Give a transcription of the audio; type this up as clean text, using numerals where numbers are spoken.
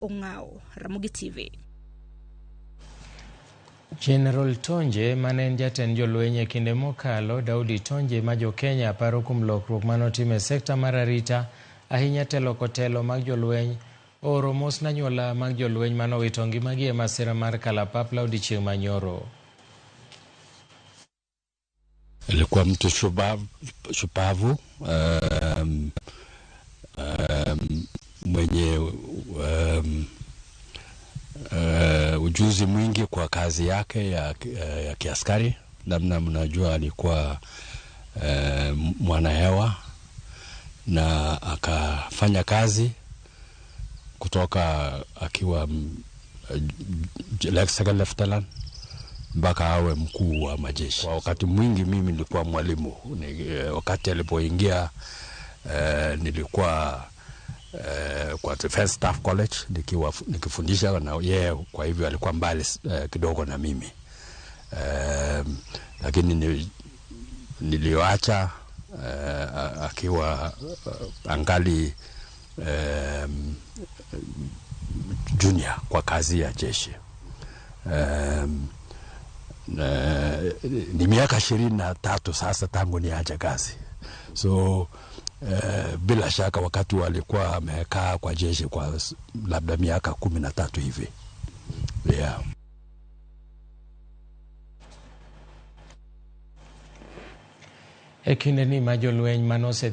Ong'awo, Ramogi TV. General Tonje mane en jatend jolweny e kinde mokalo, Daudi Tonje ma jo Kenya paro kuom lokruok manotimo e sekta mar arita, ahinya telo kotelo mag jolweny, ooro mos ne anyuola mag jolweny manowito ngimagi e masira mar kalapapla odiechieng' manyoro. Alikuwa mtu shupavu, mwenye ujuzi mwingi kwa kazi yake ya kiaskari. Namna mnajua alikuwa mwanahewa na akafanya kazi kutoka akiwa second lieutenant mpaka awe mkuu wa majeshi. Kwa wakati mwingi mimi nilikuwa mwalimu. Wakati alipoingia nilikuwa kwa Defense Staff College nikifundisha na yeye, kwa hivyo alikuwa mbali kidogo na mimi. Lakini nilioacha akiwa angali junior kwa kazi ya jeshi. Ni miaka 23 sasa tangu niache kazi. So bila shaka wakati walikuwa amekaa kwa jeshi kwa labda miaka 13 hivi. Yeah. E kinde ni ma jolweny manosedhi